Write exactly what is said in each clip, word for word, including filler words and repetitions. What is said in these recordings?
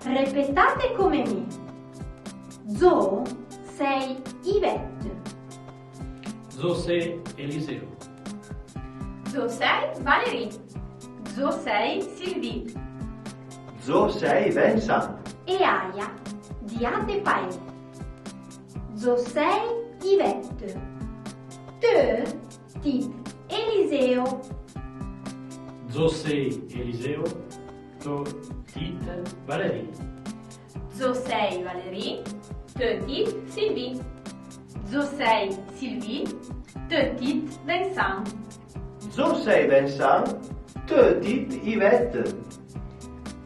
Repetate come mi. Zo sei Yvette. Zo sei Eliseo. Zo sei Valérie. Zo sei Sylvie. Zo sei Vincent. E aia diate paé. Zo sei Yvette. Te t'it Eliseo. Zo sei Eliseo. Te t'it Valérie. Zo sei Valérie. Te t'it Sylvie. Zo sei Sylvie. Te t'it Vincent. Zo sei Vincent. Te t'it Yvette.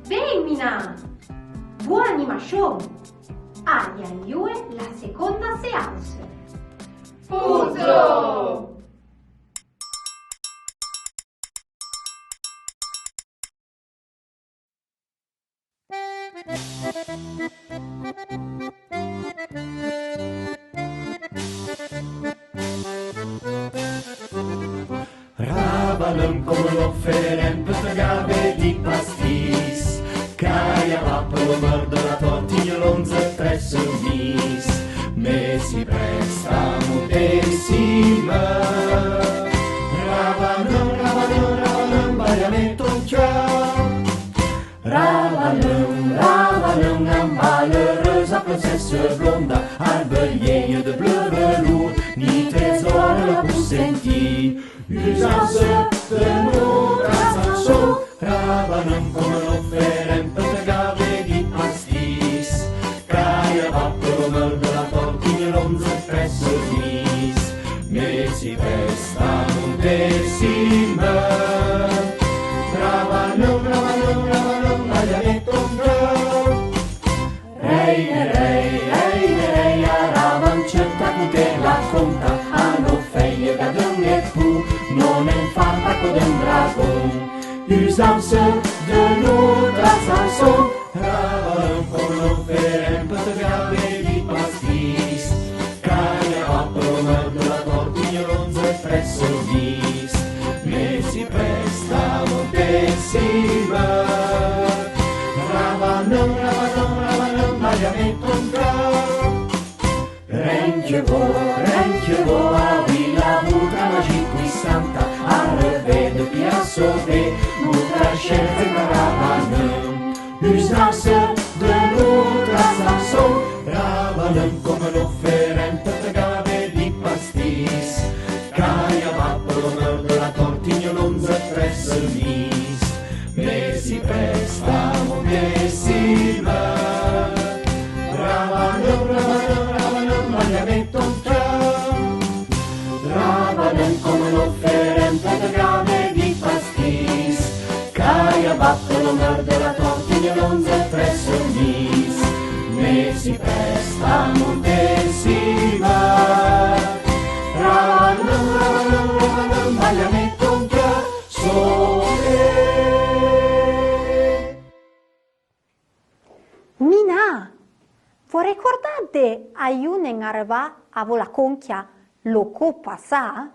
Bén minà! Boa animachón! Aia in ioue la seconda séance. Puzo! Ravaneun, comme l'on fé un peu de gavé di pastis, caille à bas pour le meur de la tortille, l'onze très soumise. Mais si presta mon décime. Ravaneun, ravaneun, ravaneun, baille à mettre ton cœur. Ravaneun, ravaneun, a malheureuse princesse blonde, arbe vieille de bleu velours, ni trésor la pou senti. Usance de notre chanson. Ravaneun, comme l'on fé un peu de gavé di pastis, caille à bas pour le meur de la tortille, l'onze très soumise. Mais si presta mon décime. Ravaneun, ravaneun, ravaneun, baille à mettre ton cœur. Reine, rei, reine, rei, a ravan tcheut a coute la conta, a no fèye da deun e pou, non en farta co deun dragon. Usance de notre chanson. Ravaneun, comme l'on fé un peu de gavé di pastis, caille à bas pour le meur de la tortille, l'onze très soumise. Mais si presta mon décime. Ravaneun, ravaneun, ravaneun, baille à mettre ton cœur. Ren que vo, ren que vo, avouì la bouca magique puissante, arrevée depuis a sauver, notre cher Ravaneun. Usance de notre chanson. Ravaneun, comme l'on fé un peu de gavé di pastis, caille à bas pour le meur de la tortille, l'onze très soumise. Mais si presta mon décime. Ravaneun, ravaneun, ravaneun, baille à mettre ton cœur. Ravaneun, comme l'on fé un peu de gavé di pastis, caille à bas pour le meur de la tortille, l'onze très soumise. Mais si presta mon décime. Ravaneun, ravaneun, ravaneun, baille à mettre ton cœur. Sole. Minà, vo recordade a iù n'en arrevà avó la conquia lo co passà?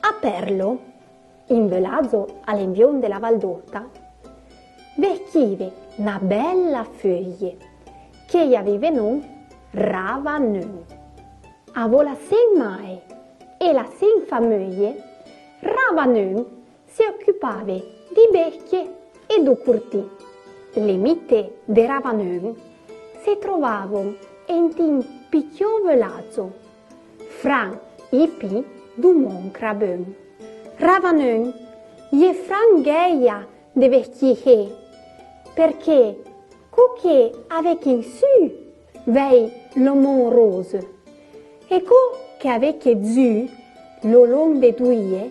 A Perlo, in velazo a l'envion de la Val d'Outa, vecchive na bella feuille que i aveve non Ravaneun. Avó la sen mae e la sen fameuille, Ravaneun se ocupave di bécque e dou courtì. Le mite de Ravaneun se trovavon ent in pichón velazo, fran i pi dou Mon Crabeun. Ravaneun i é fran gueia de vecchihé, perqué co que avèque in su vèi lo Mon Rose, e co que avèque dzu lo lon de Douille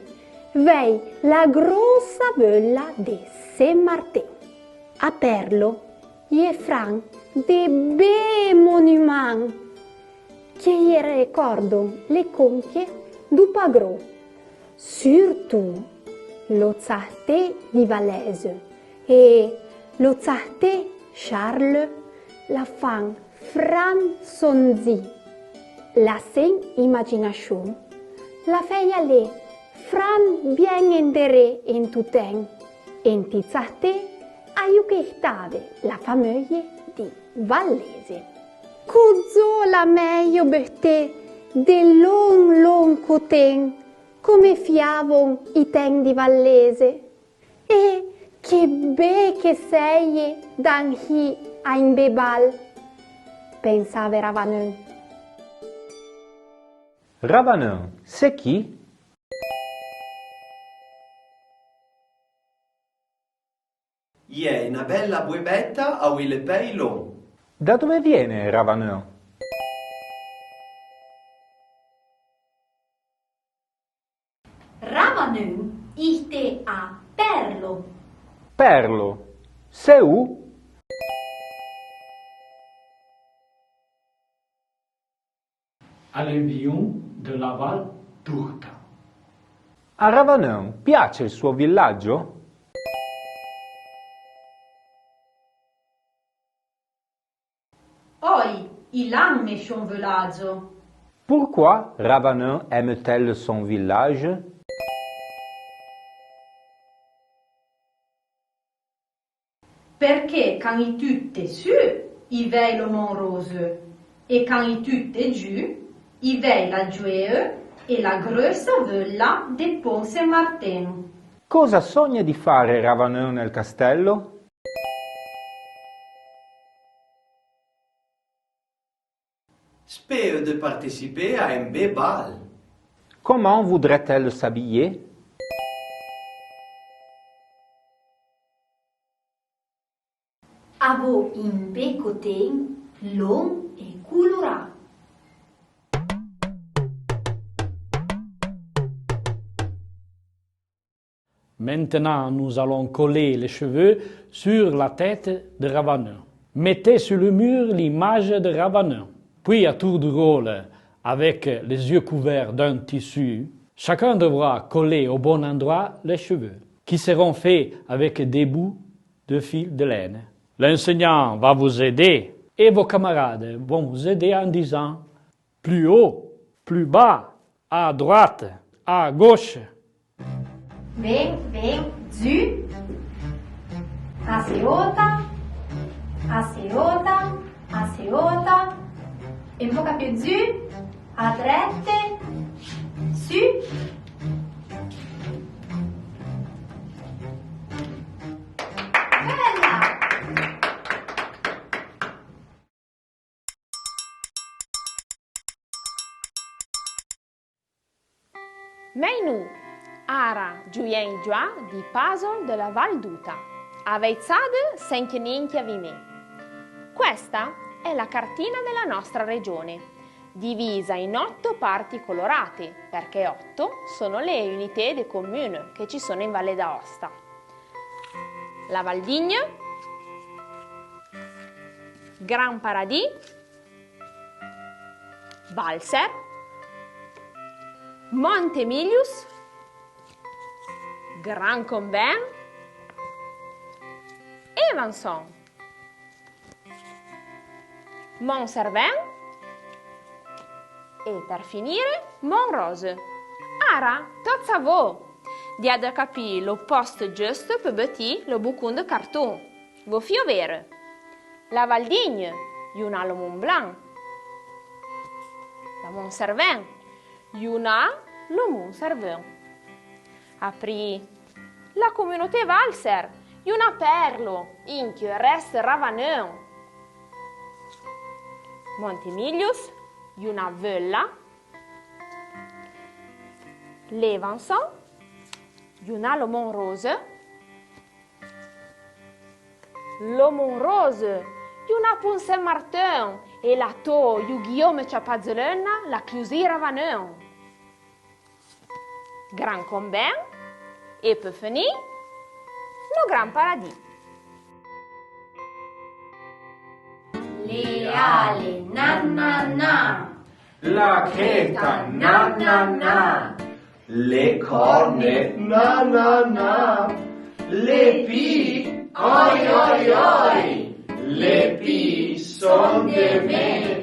vèi la grossa veulla de Sen Martin. A Perlo i é fran de bé monuman que i recordon le conque dou Pagro. Surtou lo tsarté di Vallèze e lo tsarté Charles la fan fran sondzì. La sen imaginachón la fèi alé Fran bien enderé en tu ten, en ti tsahté, a yu que estave la fameuille di Vallese. Cozo la meio beuté de lon lon coten, comme fiavon i ten di Vallese. E que bé que seie d'an hi a in bé bal, pensave Ravaneun. Ravaneun, c'est qui? I è na bella buebetta a ouì le pei lon. Da dove viene Ravaneun? Ravaneun i sté a Perlo. Perlo, c'est où? A l'envion de la Val d'Outa. A Ravaneun piace il suo villaggio? Oi, i l'ame chon veladzo. Pourquoi Ravaneun aime-t-elle son village? Perqué can i tutte su, i vei lo Mon Rose, e can i tutte giù, i vei la Djuée e la greussa veulla de Pont Saint-Martin. Cosa sogna di fare Ravaneun nel castello? Spéo de participé a un bé bal. Comment voudrait-elle s'habiller? Avó un bé coten lon e coulorà. Maintenant, nous allons coller les cheveux sur la tête de Ravaneun. Mettez sur le mur l'image de Ravaneun. Puis, à tour de rôle, avec les yeux couverts d'un tissu, chacun devra coller au bon endroit les cheveux, qui seront faits avec des bouts de fil de laine. L'enseignant va vous aider et vos camarades vont vous aider en disant : plus haut, plus bas, à droite, à gauche. Vin, vin, dzu. Asseota, asseota, asseota. Un poca più dzu. A drette. Su. Bella! Mèinoù, ara djouèn djouà di puzzle de la Val d'Outa. Avèi tsade senque ninque avimé. Questa è la cartina della nostra regione, divisa in otto parti colorate, perché otto sono le unité de commune che ci sono in Valle d'Aosta. La Valdigne, Grand Paradis, Walser, Mont Emilius, Grand Combin, Evançon, Mont Cervin e, per finire, Mont Rose. Ara, totse a vo! Diade capì lo poste juste pe betì lo boucon de carton. Vo fio vere. La Valdigne, io n'a lo Mont Blanc. La Mont Cervin, io n'a lo Mont Cervin. Aprì, la communauté Walser, io n'a Perlo, inque reste Ravaneun. Mont Emilius, io n'a Veulla. L'Evançon, io n'a lo Mont Rose. Lo Mont Rose, io n'a Pont Saint-Martin, e la to, io Guillaume Chapazelena, la clusì Ravaneun. Grand Combin, e pe fenì, lo Grand Paradis. Le ale, na, na, na. La creta, na, na, na. Le corne, na, na, na. Le pi, oi, oi, oi. Le pi son de me.